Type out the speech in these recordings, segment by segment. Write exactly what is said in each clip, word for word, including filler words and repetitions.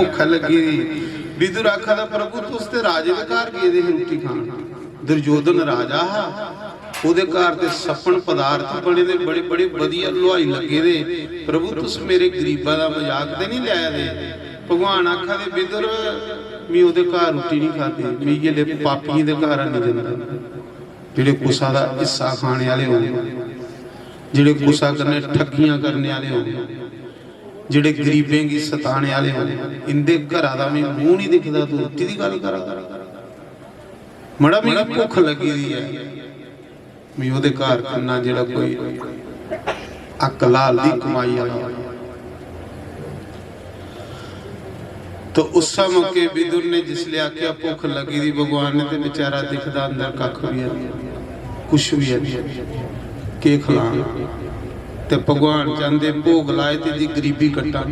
भुक्ख लग्गी दी। विदुर आखा दा, "प्रभु, तुस ते राजे दे घर गेदे हे रुट्टी खान।" दुर्योधन राजा हा, ओह्दे घर ते सपन पदार्थ बने दे, बड़े बड़े बधिया हलवाई लग्गे दे। "प्रभु, तुस मेरे गरीबा दा मजाक ते नहीं लै दे?" भगवान आखा दे, "विदुर, मी ओह्दे घर रुट्टी नहीं खादी, मी इ'यै ले पापियें दे घर नहीं जंदा, जेह्ड़े कुसा दा हिस्सा खाने आह्ले होन, जेह्ड़े कुसा कन्नै ठग्गियां करने आह्ले होन, जेह्ड़े गरीबें गी सताने आह्ले होन, इंदे घरा दा मी मूंह नहीं दिखदा, तू रुट्टी दी गल्ल करा दा। मड़ा, मिगी भुक्ख लग्गी दी ऐ, मी ओह्दे घर खन्ना जेह्ड़ा कोई हक लाल दी कमाई आह्ला होऐ।" तो उस्सै मौके विदुर ने जिसलै आखेआ, "भुक्ख लग्गी दी," भगवान ने ते बेचारा दिखदा अंदर कक्ख बी है नहीं, कुछ बी है नहीं, केह् खलां? ते भगवान चांहदे भोग लाए ते दी गरीबी कट्टां।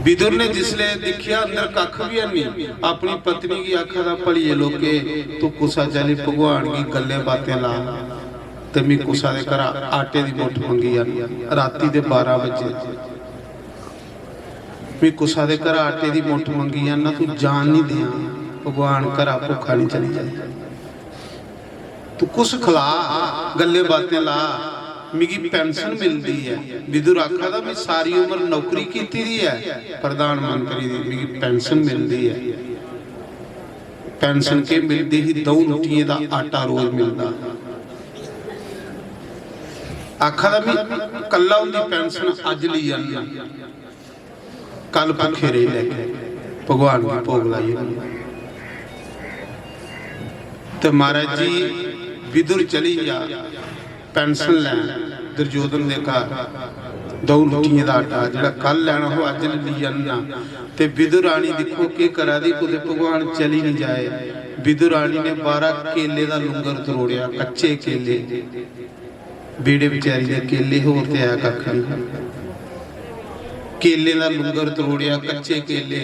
विदुर ने जिसलै दिक्खेआ अंदर कक्ख बी है नहीं, अपनी पत्नी गी आखा दा, "भलिये लोके, तू कुसा चाल्ली भगवान गी गल्लें बातें ला, ते मी कुसा दे घरा आटे दी मुट्ठ मंगी आन, राती दे बारां बजे।" "मी कुसा दे घरा आटे दी मुट्ठ मंगी आना, तू जान नहीं देआं, भगवान घरा भुक्खा नहीं चली जाए। तू कुछ खला, गल्लें बातें ला, मिगी पेंशन मिलदी ऐ।" विदुर आखा दा, "मी सारी उम्र नौकरी कीती दी ऐ प्रधानमंत्री दी, मिगी पेंशन मिलदी ऐ।" पेंशन केह् मिलदी ही? द'ऊं रुट्टियें दा आटा रोज मिलदा। आखा दा, "मी कल्ला उंदी पेंशन अज्ज लेई आनना, कल भुक्खे रेही लैगे, भगवान गी भोग लाई ओड़ना।" ते महाराज जी, विदुर चली गेआ पेंशन लैन दुर्योधन दे घर, द'ऊं रुट्टियें दा आटा जेह्ड़ा कल लैना हो, अज्ज लेई आनना। ते विदुर रानी दिक्खो केह् करा दी, कुतै भगवान चली निं जाए। विदुर रानी ने बाह्रा केले दा लुंगर त्रोड़ेआ, कच्चे केले, बेड़े बेचारी दे केले, होर ते है कक्ख निं। केले दा लुंगर त्रोड़ेआ, कच्चे केले,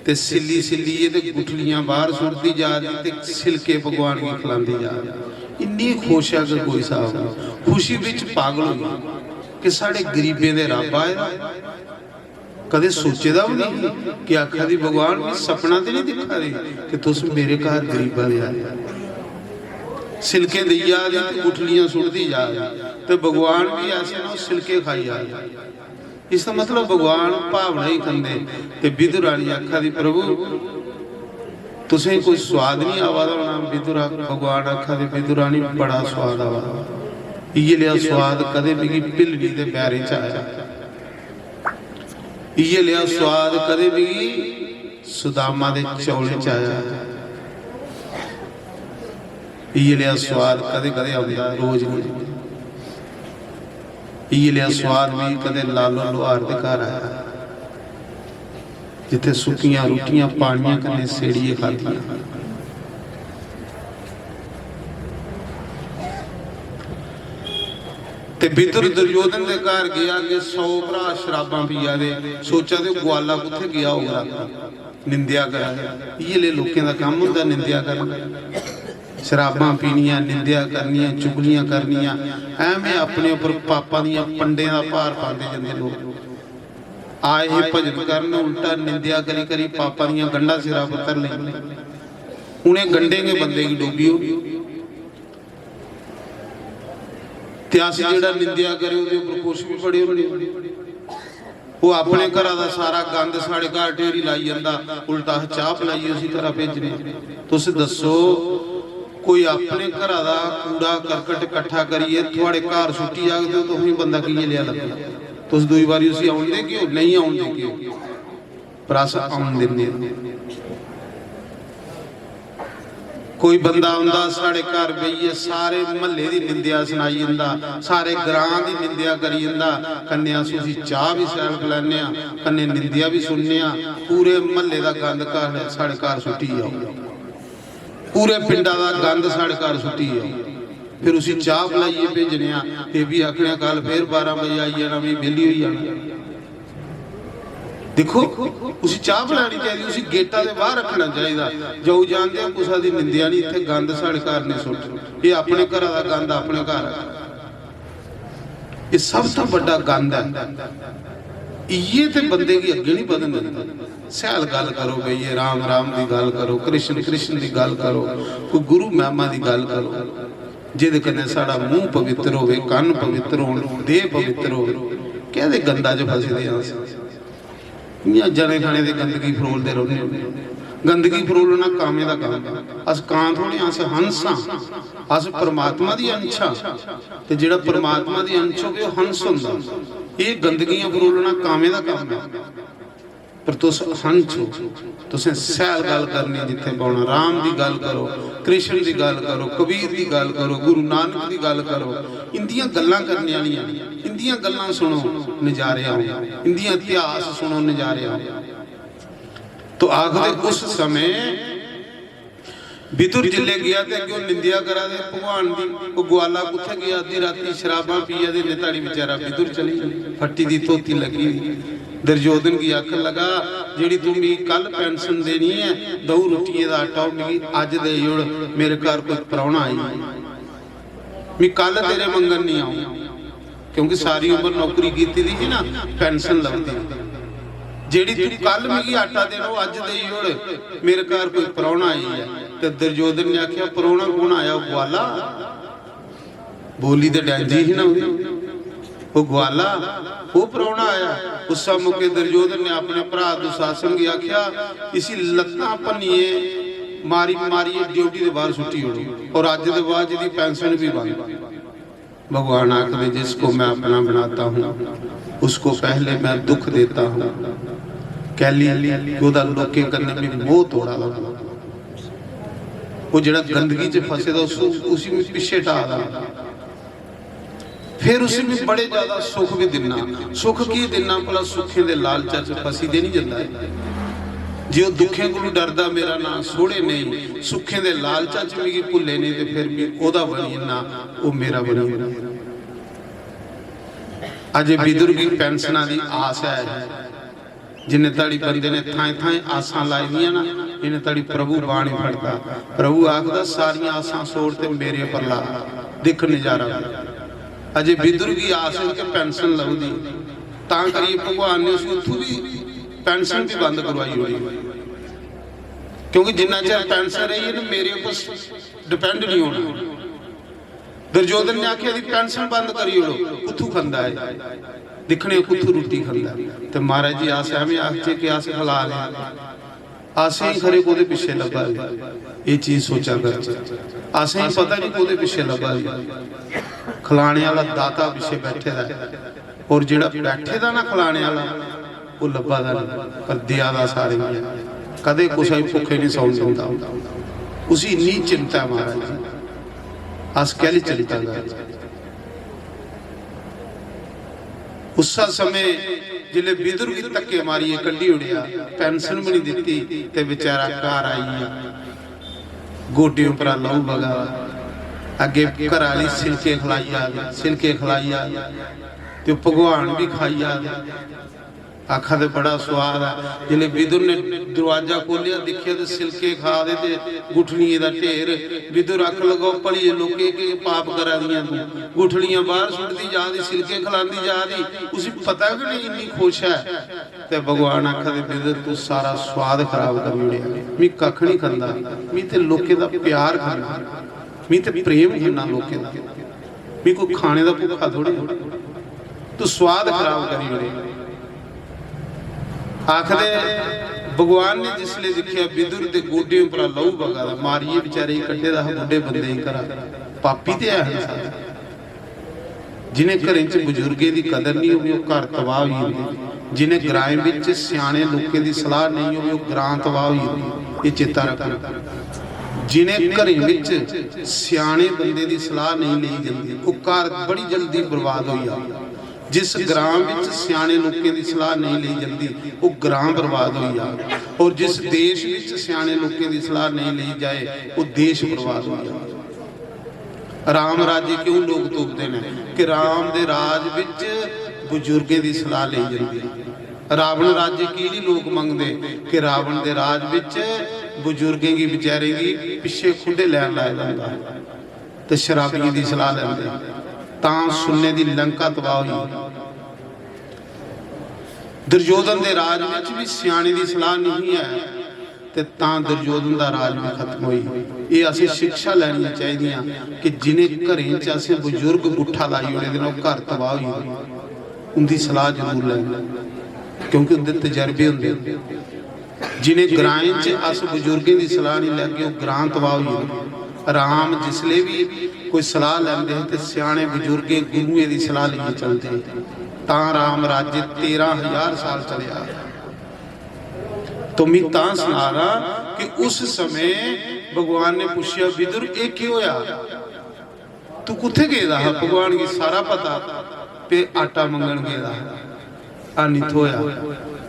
ते सिल्ली सिल्लियै ते गुठलियां बाहर सुट्टदी जा दी ते सिलके भगवान गी खलांदी जा दी। इन्नी खुश ऐ कि कोई स्हाब निं। खुशी बिच पागल होई गेई कि साढ़े गरीबें दे रब्ब आए दा। कदें सोचे दा बी नेईं कि आखा दी, "भगवान, में सपना ते नहीं दिक्खा दी कि तुस मेरे घर गरीबा दे आए।" सिलके देई जा दी ते गुठलियां सुट्टदी जा दी, ते भगवान भी ऐसे न, ओह् सिलके खाई जा दे। इसदा मतलब भगवान भावना ही खंदे। ते विदुर रानी आखा दी, "प्रभु, तुसें कोई स्वाद नहीं आवा दा होना?" विदुर आख-, भगवान आखा दे, "विदुर रानी, बड़ा स्वाद आवा दा। इ'यै लेहा स्वाद कदें मिगी भिल्लनी दे बैरें च आया, इ'यै लेहा स्वाद कदें मिगी सुदामा दे चौलें च आया।" इ'यै लेहा स्वाद कदें कदें औंदा, रोज निं। इ'यै लेहा स्वाद मिगी कदें लालो लोहार दे घर आया, जित्थै सुक्कियां रुट्टियां पानियां कन्नै सेड़ियै खाद्धियां। ते विदुर दुर्योधन दे घर गेआ कि सौ भ्राऽ शराबां पिया दे, सोचा दे, "ग्वाला कुत्थै गेआ होग रातीं?" निंदेआ करा दे। इ'यै ले लोकें दा कम्म होंदा, निंदेआ करना। शराबां पीनियां, निंदेआ करनियां, चुगलियां करनियां। ऐवें अपने उप्पर पापां दियां पंडें दा भार पांदे जंदे लोक। आए हे भजन करन, उल्टा निंदेआ करी करी पापां दियां गंढां सिरा पर धर लेइयां। उ'नें गंढें गै बंदे गी डोबी ओड़ी। ते अस जेह्ड़ा निंदेआ करे, ओह्दे उप्पर खुश बी बड़े होने। ओह् अपने घरा दा सारा गंद साढ़े घर ढेरी लाई जंदा, उल्टा अस चाह् पलाइयै उसी घरा भेजने। तुस दस्सो, कोई अपने घरा दा कूड़ा करकट कट्ठा करियै थुआढ़े घर सुट्टी जाग ते तुसेंगी बंदा कि'यां लेआ लग्गग? तुस दूई बारी उसी औन देगे ओ? नेईं औन देगे ओ। पर अस औन दिन्ने आं। कोई बंदा औंदा, साढ़े घर बेहियै सारे म्हल्ले दी निंदेआ सनाई जंदा, सारे ग्रां दी निंदेआ करी जंदा, कन्नै अस उसी चाह् बी शैल पलैने आं, कन्नै निंदेआ बी सुनने आं। पूरे म्हल्ले दा गंद घर, साढ़े घर सुट्टी जाओ, पूरे पिंडा दा गंद साढ़े घर सुट्टी जाओ। फिर उसी चाह् पलाइयै भेजने आं, एह् बी आखने आं, "कल फिर बारां बजे आई जाना, में बेह्ली होई जाना।" दिक्खो, उसी चाह् पलानी चाहिदी, उसी गेटा दे बाहर रक्खना चाहिदा। जो जानदे हो, कुसै दी निंदेआ नहीं, इत्थै गंद साढ़े घर नहीं सुट्ट। एह् अपने घरा दा गंद अपने घर रक्ख। एह् सब तो बड्डा गंद ऐ। इयै ते बंदे गी अग्गें नहीं बधन दिंदा। सैल गल्ल करो भई, ये राम राम दी गल्ल करो, कृष्ण कृष्ण दी गल्ल करो, कोई गुरु महिमा दी गल्ल करो, जेह्दे कन्नै साढ़ा मूंह पवित्र होवे, कन्न पवित्र होन, देह पवित्र होवे। कैह्दे गंदा च फसे दे आं अस? इ'यां जने खने दी गंदगी फरोलदे रौह्ने होन्ने। गंदगी फरोलना कामें दा कम्म ऐ। अस कां थोड़े आं, अस हंस आं। अस परमात्मा दी अंश आं। ते जेह्ड़ा परमात्मा दी अंश होवे, ओह् हंस होंदा। एह् गंदगियां फरोलना कामें दा कम्म ऐ। पर तुस हंस हो, तुसें सैल गल्ल करनी, जित्थै बौह्ना, राम दी गल्ल करो, कृष्ण दी गल्ल करो, कबीर दी गल्ल करो, गुरु नानक दी गल्ल करो। इंदियां गल्लां करने आह्लियां, इंदियां गल्लां सुनो, नजारे आओ। इंदियां इतिहास सुनो, नजारे आओ। तो आखदे उस समय विदुर जिसलै गेआ ते अग्गें ओह् निंदेआ करा दे भगवान दी, ओह् ग्वाला कुत्थै गेआ? अद्धी रातीं शराबां पियै ते इन्ने धोड़ी बेचारा विदुर चली गेआ, फट्टी दी धोती लग्गी दी। दुर्योधन गी आखन लगा, "जेह्ड़ी तूं मिगी कल पैंशन देनी ऐ, द'ऊं रुट्टियें दा आटा, ओह् मिगी अज्ज देई ओड़, मेरे घर कोई परौह्ना आई गेआ।" "मी कल तेरे मंगन नहीं आऊं, क्योंकि सारी उम्र नौकरी कीती दी ही ना, पेंशन लगदी। जेह्ड़ी तू कल मिगी आटा देना, ओह् अज्ज देई ओड़, मेरे घर कोई परौह्ना आई ऐ।" ते दुर्योधन ने आखेआ, "परौह्ना कौन आया? ओह् ग्वाला?" बोली ते डैंजी ही ना ओह्दी, "ओह् ग्वाला, ओह् परौह्ना आया।" उस्सै मौके दुर्योधन ने अपने भ्राऽ दुशासन गी आखेआ, "इसी लत्तां भन्नियै मारी मारियै ड्यूटी दे बाह्र सुट्टी ओड़ो, और अज्ज दे बाद एह्दी पेंशन बी बंद।" भगवान आखदे, "जिसको मैं अपना बनाता हूँ, उसको पहले मैं दुख देता हूँ।" कैली? कि ओह्दा लोकें कन्नै बी मोह तोड़ा दा होंदा। ओह् जेह्ड़ा गंदगी च फसे दा, उस, उसी मैं पिच्छे हटा दा। फिर उसी मैं बड़े ज्यादा सुख भी दिन्ना। सुख की दिन्ना? भला सुखें दे लालचा च फसी दे नहीं जंदा ऐ। जे ओह् दुखें कोलू डरदा, मेरा नां सोहड़े नेईं, सुखें दे लालचा च मिगी भुल्ले नेईं, ते फिर भी ओह्दा बनी जन्ना, ओह् मेरा बनी जन्ना। अजे विदुर गी पेंशना दी आस ऐ, जिन्ने धड़ी बंदे ने थाएं थाएं आसां लाई दियां ना, इन्ने धड़ी प्रभु बाणी फड़दा। प्रभु आखदा, "सारियां आसां छोड़ ते मेरे पर ला, दिक्ख नजारा।" अजे विदुर गी आस ही कि पेंशन लभदी, तां करियै भगवान ने उसी उत्थूं बी पेंशन बी बंद करवाई ओड़ी, क्योंकि जिन्ना चिर पेंशन रेही है ना, मेरे उप्पर डिपेंड नहीं होना। दुर्योधन ने आखेआ, "एह्दी पेंशन बंद करी ओड़ो।" कुत्थू खंदा ऐ? दिक्खने आं कुत्थू रुट्टी खंदा ऐ। ते महाराज जी, अस एवें आखचै कि अस हलाल आं, असें गी खरे कोह्दे पिच्छे लब्भा दे? एह् चीज सोचा करचै। असें गी पता नहीं कोह्दे पिच्छे लब्भा दे। खलाने आह्ला दाता पिच्छे बैठे दा ऐ, और जेह्ड़ा बैठे दा ना खलाने आह्ला, ओह् लब्भा दा नहीं, पर देआ दा सारें गी ऐ। कदें कुसै गी भुक्खे नहीं सौन दिंदा। उसी इन्नी चिंता ऐ महाराज जी, अस कैह्ली चिंता करचै? उस्सै समें जिसलै विदुर गी धक्के मारियै कड्ढी ओड़ेआ, पेंशन बी नहीं दित्ती, ते बेचारा घर आई गेआ, गोड्डें उप्परा लहू बगा दा, अग्गें घरा आह्ली सिलके खलाई जा दी, सिलके खलाई जा दी, ते ओह् भगवान बी खाई जा दे। आखा दे, "बड़ा सोआद ऐ।" जिसलै विदुर ने दरोआजा खोह्लेआ, दिक्खेआ ते सिलके खा दे ते गुठलियें दा ढेर। विदुर आखन लगा, "भलिये लोकें, केह् पाप करा दियां तूं? गुठलियां बाह्र सुट्टदी जा दी, सिलके खलांदी जा दी, उसी पता गै नहीं इन्नी खुश ऐ।" ते भगवान आखा दे, "विदुर, तूं सारा सोआद खराब करी ओड़ेआ। मी कक्ख नहीं खंदा, मी ते लोकें दा प्यार खंदा, मी ते प्रेम खंदा लोकें दा, मी कोई खाने दा भुक्खा थोड़े। तूं सोआद खराब करी ओड़े।" आखदे, भगवान ने जिसले दिक्खेआ विदुर दे गोड्डें उप्परा लहू बगा दा, मारियै बेचारे गी कड्ढे दा हा बुड्ढे बंदे गी घरा, पापी ते ऐ हा सारे। जिनें घरें च बजुर्गें दी कदर नहीं होगी, ओह् घर तबाह होई जंदे। जिनें ग्राएं बिच स्याने लोकें दी सलाह नहीं होगी, ओह् ग्रां तबाह होई जंदे। एह् चेता रखना। जिनें घरें बिच स्याने बंदे दी सलाह नहीं लेई जंदी, ओह् घर बड़ी जल्दी बर्बाद होई जाग। जिस ग्रां बिच स्याने लोकें दी सलाह नहीं लेई जंदी, ओह् ग्रां बर्बाद होई जाग। और जिस देश बिच स्याने लोकें दी सलाह नहीं लेई जाए, ओह् देश बर्बाद होई जाग। राम राज्य क्यों लोक तुपदे न? कि राम दे राज बिच बजुर्गें दी सलाह लेई जंदी। रावण राज्य की नहीं लोक मंगदे? कि रावण दे राज बिच बजुर्गें गी, बेचारें गी पिच्छे खुंडे लैन लाए दा होंदा हा ते शराबियें दी सलाह लैंदे, तां सुन्ने दी लंका तबाह होई। दुर्योधन दे राज विच भी स्याणे दी सलाह नहीं ऐ, ते तां दुर्योधन दा राज भी खत्म होई। एह् असें शिक्षा लैनियां चाहिदियां कि जिनें घरें च असें बजुर्ग गुट्ठा लाई ओड़े दे न, ओह् घर तबाह होई गेदे। उंदी सलाह जरूर लैनी, क्योंकि उंदे तजर्बे होंदे। जिनें ग्राएं च अस बजुर्गें दी सलाह नहीं लैगे, ओह् ग्रां तबाह होई जंदे। राम जिसले भी कोई सलाह लैंदे हे ते स्याने बजुर्गें गुरुएं दी सलाह लेइयै चलदे हे। तां राम राज्य तेरां हजार साल चलेआ। तो मी तां सना रहा कि उस समय भगवान ने पुच्छेआ, "विदुर, एह् केह् होया? तू कुत्थै गेदा हा?" भगवान गी सारा पता, पे आटा मंगन गेदा हा, आनी थ्होया।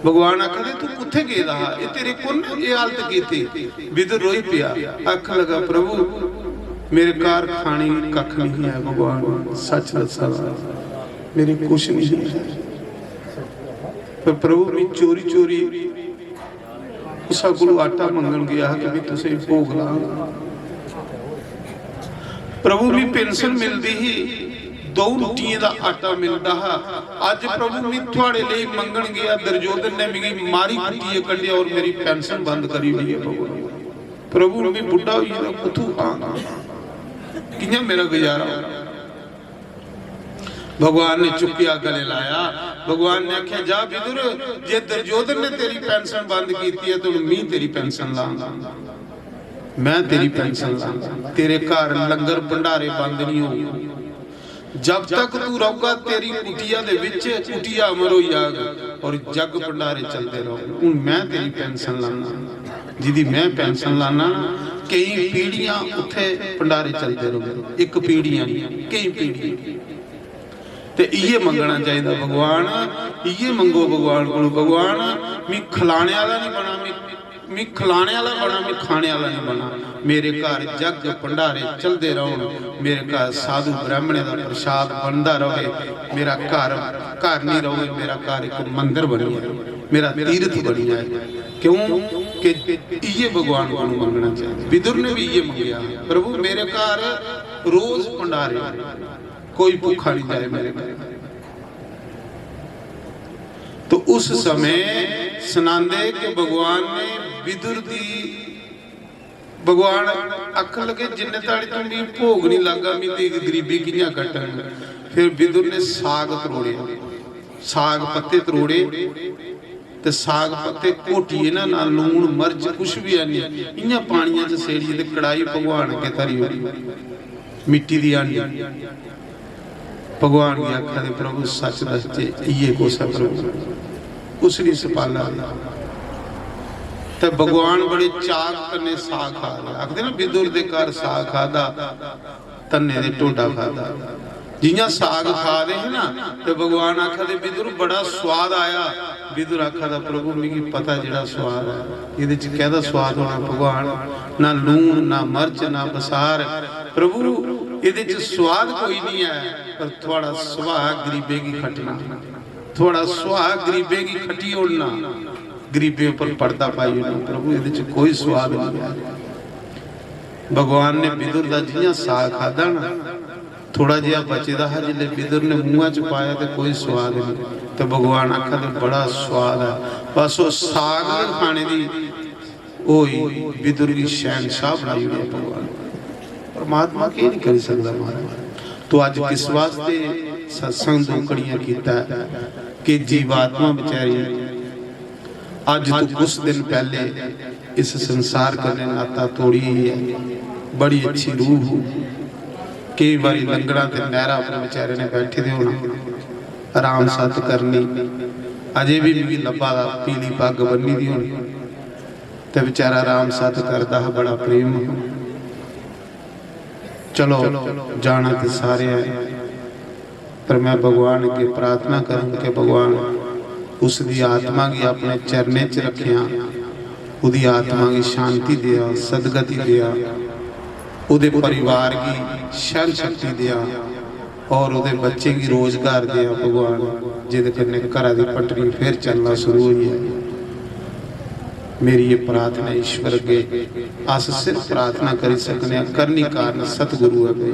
भगवान आखदे, "तू कुत्थै गेदा हा? एह् तेरे कु'न एह् हालत कीती?" विदुर रोई पेआ, आखन लगा, "प्रभु, मेरे घर खाने गी कक्ख नहीं है भगवान, सच दस्सा दा, मेरे कुछ नहीं है।" पर प्रभु, मी चोरी चोरी कुसै कोलू आटा मंगन गेआ हा कि मी तुसें भोग लांग। प्रभु, मी पेंशन मिलदी ही, दो रुट्टियें दा आटा मिलदा हा। अज्ज प्रभु, मी थुआड़े लेई मंगन गेआ, दुर्योधन ने मिगी मारी कुट्टियै कड्ढेआ और मेरी पेंशन बंद करी ओड़ी ऐ प्रभु। प्रभु, मी बुड्ढा होई गेदा, कुत्थू खांग? कि'यां मेरा गुजारा होग? भगवान ने चुक्केआ, गले लाया। भगवान ने आखेआ, "जा विदुर, जे दुर्योधन ने तेरी पेंशन बंद कीती ऐ, ते हुन मी तेरी पेंशन लांगा, मैं तेरी पेंशन लांगा। तेरे घर लंगर भंडारे बंद नहीं होंगे। जब तक तू रौहगा, तेरी कुटिया दे विच कुटिया अमर होई जाग और जग भंडारे चलदे रौहन। हुन मैं तेरी पेंशन लाना।" जिदी मैं पेंशन लाना ना, केई पीढ़ियां उत्थे भंडारे चलदे रौंह्दे, इक पीढ़ियां नहीं, केई पीढ़ियां। ते इयै मंगना चाहिदा भगवान, इयै मंगो भगवान कोलों, "भगवान, मी खलाने आह्ला नहीं बना, मी, मी खलाने आह्ला बना, मी खाने आह्ला नहीं बना। मेरे घर जग भंडारे चलदे रौहन, मेरे घर साधु ब्राह्मणें दा प्रसाद बनदा रहे, मेरा घर, घर नहीं रहे, मेरा घर एक मंदिर बनी जाए, मेरा तीर्थ बनी जाए।" क्यों? कि इयै भगवान को मंगना चाहिए। विदुर ने भी इयै मंगेआ, "प्रभु, मेरे घर रोज भंडारे, कोई भुखा नहीं जाए मेरे घर।" तो उस समय सनांदे कि भगवान ने विदुर दी, भगवान आखन लगे, "जिन्ने ताड़ी तू मी भोग नहीं लागा, मी तेरी गरीबी कि'यां कट्टन?" फिर विदुर ने साग त्रोड़े, साग पत्ते त्रोड़े, ते साग पत्ते घोटियै ना, ना लून मर्च कुछ भी है नहीं, इ'यां पानिया च सेड़ियै ते कड़ाही भगवान अग्गें धरी ओड़ी, मिट्टी दी हांडी। भगवान गी आखा दे, "प्रभु, सच दसदे, इ'यै कुछ ऐ प्रभु, कुछ नहीं सपाला।" ते भगवान बड़े चाक कन्नै साग खा दे, आखदे ना, "विदुर दे घर साग खादा, धन्ने दे ढोडा खादा।" जियां साग खा दे हे ना, ते भगवान आखा दे, "विदुर, बड़ा स्वाद आया।" विदुर आखा दा, "प्रभु, मिगी पता जेड़ा स्वाद ऐ, एह्दे च कैह्दा स्वाद होना भगवान? ना लून, ना मर्च, ना बसार। प्रभु, एह्दे च स्वाद कोई नहीं ऐ, पर थुआड़ा सुभाऽ गरीबें गी खट्टना, थुआड़ा सुभाऽ गरीबें गी खट्टी ओड़ना, गरीबें उप्पर पर्दा पाई ओड़ना। प्रभु, एह्दे च कोई स्वाद नहीं ऐ।" भगवान ने विदुर दा जियां साग खादा ना, थोड़ा जेहा बचे दा हा, जिसले विदुर ने मुंहा च पाया ते कोई स्वाद नहीं। ते भगवान आखा दे, "बड़ा स्वाद है।" बस ओह् साग गै खाने दी होई, विदुर गी शहंशाह बनाई ओड़ेआ भगवान। परमात्मा केह् नहीं करी सकदा महाराज? तो अज्ज किस वास्ते सत्संग दो कड़ियां कीता है कि जीवात्मा बेचारी अज्ज तो कुछ दिन पहले इस संसार कन्नै नाता तोड़ी है। बड़ी अच्छी रूह हो। केई बारी लंगड़ा ते नैहरा अपने बेचारे ने बैठे दे होना, आराम सत करनी। अजे भी मिगी लब्भा दा, पीली पग्ग बन्नी दी होनी, ते बेचारा आराम सत करदा हा, बड़ा प्रेम हा। चलो, जाना ते सारे हैं, पर मैं भगवान अग्गे प्रार्थना करंग कि भगवान उसदी आत्मा गी अपने चरणें च रखेआं, ओह्दी आत्मा गी शांति देआ, सदगति देआ, ओह्दे परिवार गी सैहन शक्ति देआ और ओह्दे बच्चें गी रोजगार देआ भगवान, जेह्दे कन्नै घरा दी पटरी फिर चलना शुरू होई जाए। मेरी ये प्रार्थना ईश्वर अग्गे, अस सिर्फ प्रार्थना करी सकने आं, करनी कारण सतगुरु ऐ भाई,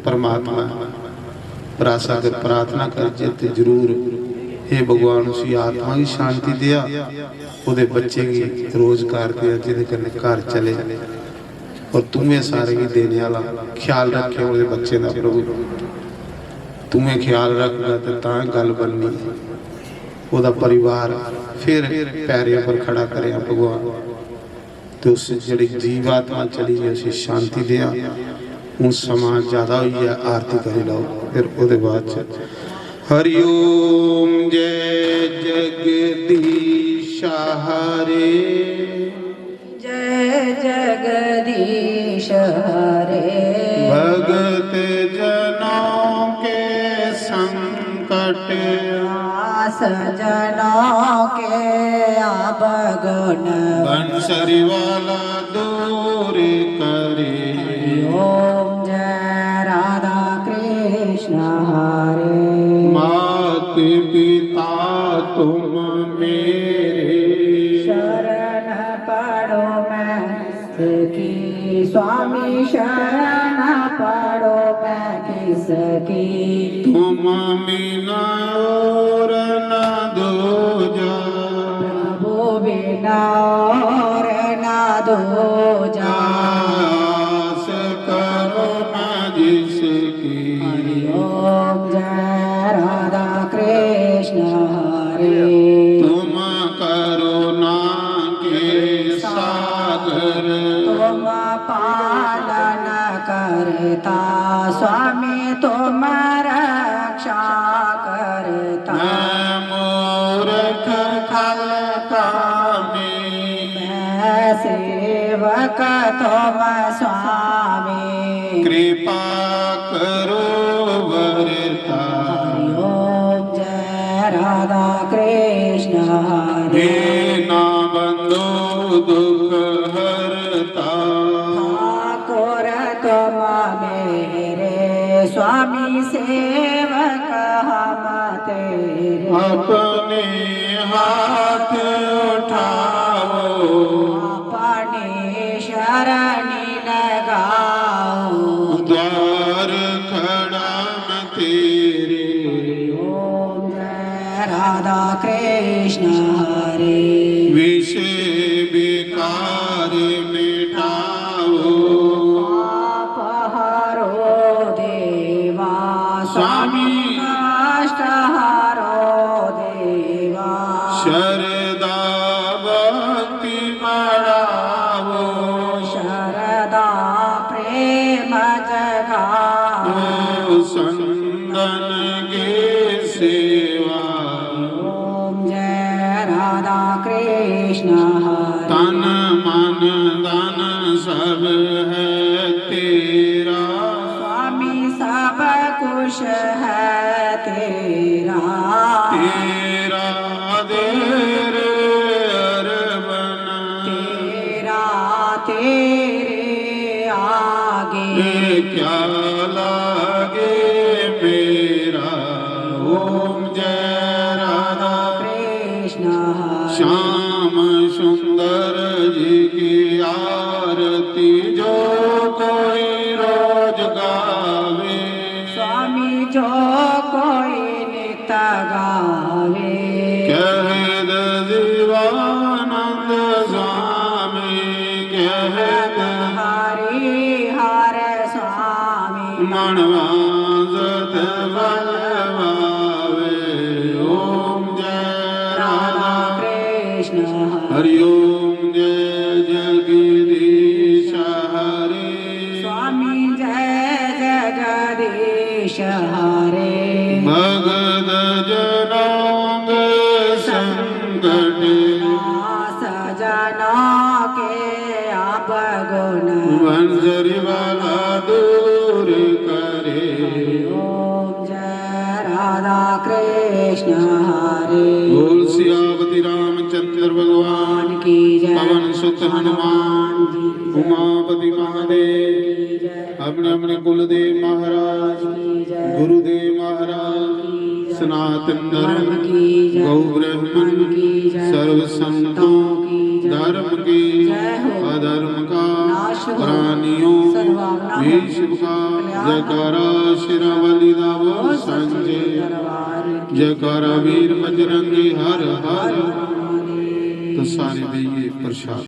परमात्मा ऐ। पर अस अगर प्रार्थना करचै ते जरूर हे भगवान, उसी आत्मा गी शांति देआ, ओह्दे बच्चें गी रोजगार देआ, जेह्दे कन्नै घर चले। और तूं गै सारें गी देने आह्ला, ख्याल रक्खेआं ओह्दे बच्चें दा प्रभु। तूं गै ख्याल रखगा ते तां गल्ल बननी। ओह्दा परिवार फिर पैरें पर खड़ा करेआं भगवान। ते उस जेह्ड़ी जीवात्मा चली गेई, उसी शांति देआं। हून समां ज्यादा होई गेआ, आरती करी लैओ, फिर ओह्दे बाद च हरि ओम। जय जगदीश हरे। जय जगदीश हरे। भगत जनों के संकट। सज्जनों के अवगुण। बंसरी वाला दूर करे। ओम जय राधा कृष्ण हरे। मात पिता तुम मेरे। शरण पड़ो मैं की स्वामी शरण पड़ो मैं किसकी। तुम बिना और न दूजा। प्रभु बिना और न दूजा। आस करो न जिसकी। हरि ओम जय राधा कृष्ण हरे। तुम करुणा के सागर। तुम पालन करता स्वामी तुम रक्षा करता। मैं मूर्ख खल कामी। मैं सेवक तुम स्वामी। कृपा करो वरता। हरि ओम जय राधा कृष्ण हरे। दीना बंधु दुख हरता। ठाकुर तुम मेरे स्वामी सेवक हम तेरे। अपने हाथ उठाओ। अपनी शरणी लगाओ। द्वार खड़ा मैं तेरे। ओम जय राधा कृष्ण हरे। विषय विकार मिटाओ। पाप हरो देवा स्वामी। स्वामी। कष्ट हरो देवा। श्रद्धा भक्ति बढ़ाओ। श्रद्धा प्रेम जगाओ। ओ संतन की सेवा। ओम जय राधा कृष्ण हरे। तन मन धन सब है तेरा। स्वामी सब कुछ है तेरा। तेरा देर अरबन। तेरा तेरे आगे। क्या लागे मेरा। ओम जय राधा कृष्ण हरे। श्याम सुंदर जी की आरती जो कोई रोज गावे। स्वामी जो कोई नित गावे। कह दे जीवानंद स्वामी, कह दे हरि हर स्वामी। मन वांछित फल पावे। ओम जय राधा कृष्ण हरे। हरि ओम जय जगदीश हरे। स्वामी जय जगदीश हरे। भगत जनों के संकट। सज्जनों के अवगुण। बंसरी वाला दूर करे। ओम जय राधा कृष्ण हरे। बोल सियापति रामचंद्र भगवान की जय। पवन सुत हनुमान जी की जय। उमापति महादेव की जय। अपने अपने कुलदेव महाराज, की जय। गुरुदेव महाराज, की जय। सनातन धर्म, धर्म की जय। गौ ब्राह्मण, धर्म की जय। सर्व संतों, संतों की जय। धर्म की जय हो। अधर्म का नाश हो। प्राणियों, सर्वभावना विश्व का कल्याण हो। जयकारा शेरां वाली दा बोल। बोल सच्चे सांचे दरबार की। जयकारा वीर बजरंगी हर हर। तो सारे बेहियै प्रसाद